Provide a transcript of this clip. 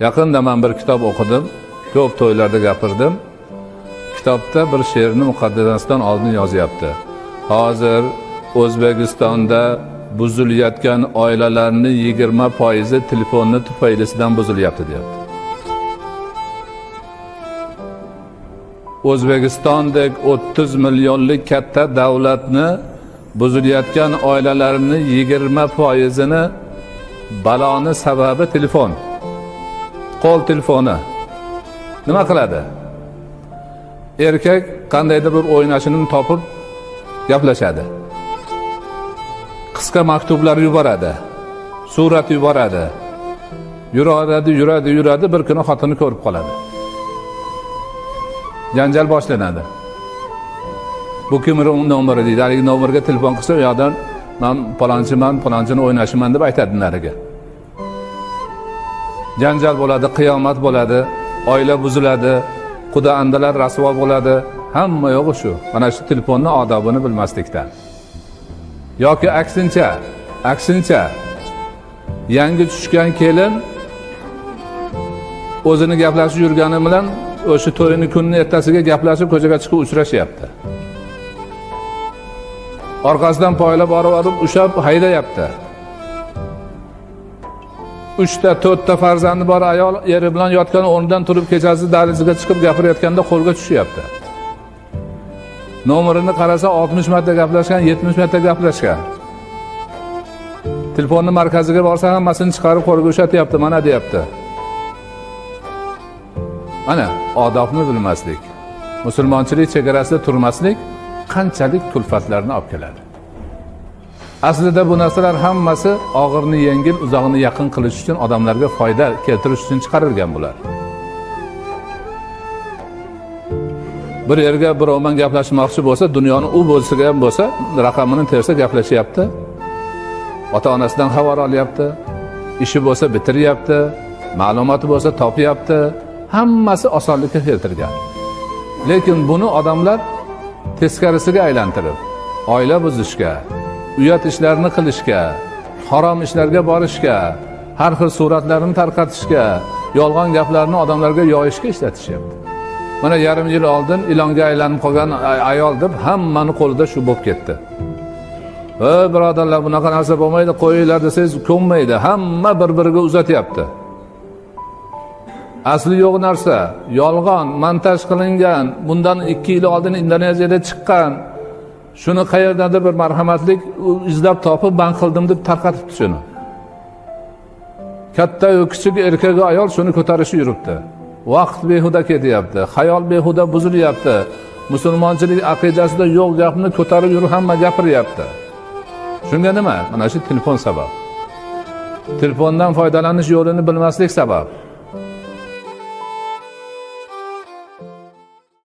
Yaqinda men bir kitob o'qidim, ko'p to'ylarda gapirdim. Kitobda bir she'rni muqaddimasidan oldin yozyapti. Hozir O'zbekistonda buzilayotgan oilalarni 20% telefonni tufaylisidan buzilyapti deyapti. O'zbekistondek 30 millionlik katta davlatni buzilayotgan oilalarni 20%ini baloni sababi telefon. Qo'l telefoni. Nima qiladi? Erkak qandaydir bir o'ynashini topib gaplashadi. Qisqa maktublar yuboradi. Surat yuboradi. Yuradi, yuradi, yuradi, bir kuni xotini ko'rib qoladi. Janjal boshlanadi. Bu kimning nomeri deydi. Haligi nomerga telefon qilsa, u yoqdan men palonchiman, palonchini o'ynashiman deb aytadi nariga. Janjal bo'ladi, qiyomat bo'ladi, oila buziladi, quda andalar rasvo bo'ladi. Hamma yo'g'i shu. Mana shu telefonni odobini bilmaslikdan. Yoki aksincha yangi tushgan kelin o'zini gaplashib yurgani bilan o'sha to'yini kunini ertasiga gaplashib ko'chaga chiqib uchrashyapti. Orqasidan poylab borib ushlab haydayapti. 3 ta 4 ta farzandi bor ayol eri bilan yotgan o'rnidan turib kechasi dahliziga chiqib gapirayotganda qo'lga tushyapti. Nomerini qarasa 60 marta gaplashgan, 70 marta gaplashgan. Telefonni markaziga borsa hammasini chiqarib qo'lga ushlatyapti, mana deyapti. Mana odobni bilmaslik, musulmonchilik chegarasida turmaslik qanchalik kulfatlarni olib keladi. Aslida bu narsalar hammasi og'irni yengil, uzoqni yaqin qilish uchun, odamlarga foyda keltirish uchun chiqarilgan bular. Bir yerga birov bilan gaplashmoqchi bo'lsa, dunyoni u bo'lsa ham bo'lsa, raqamini tersa gaplashyapti. Ota-onasidan xabar olyapti, ishi bo'lsa bitiryapti, ma'lumoti bo'lsa topyapti. Hammasi osonlikka keltirgan. Lekin buni odamlar teskarisiga aylantirib, oila buzishga, uyat ishlarni qilishga, harom ishlarga borishga, har xil suratlarni tarqatishga, yolg'on gaplarni odamlarga yoyishga ishlatishyapti. Mana yarim yil oldin ilonga aylanib qolgan ayol deb hammani qo'lida shu bo'lib ketdi. Ey birodarlar, bunaqa narsa bo'lmaydi, qo'yinglar desangiz ko'nmaydi. Hamma bir-biriga uzatyapti. Asli yo'q narsa, yolg'on, montaj qilingan, bundan 2 yil oldin Indoneziyada chiqqan. Shuni qayerdandir bir marhamatlik izlab topib, ban qildim deb tarqatibdi shuni. Katta-yu kichik, erkak va ayol shuni ko'tarishib yuribdi. Vaqt behuda ketyapti, xayol behuda buzilyapti. Musulmonchilik aqidasida yo'q gapni ko'tarib yurib hamma gapiryapti. Shunga nima? Mana shu telefon sabab. Telefondan foydalanish yo'lini bilmaslik sabab.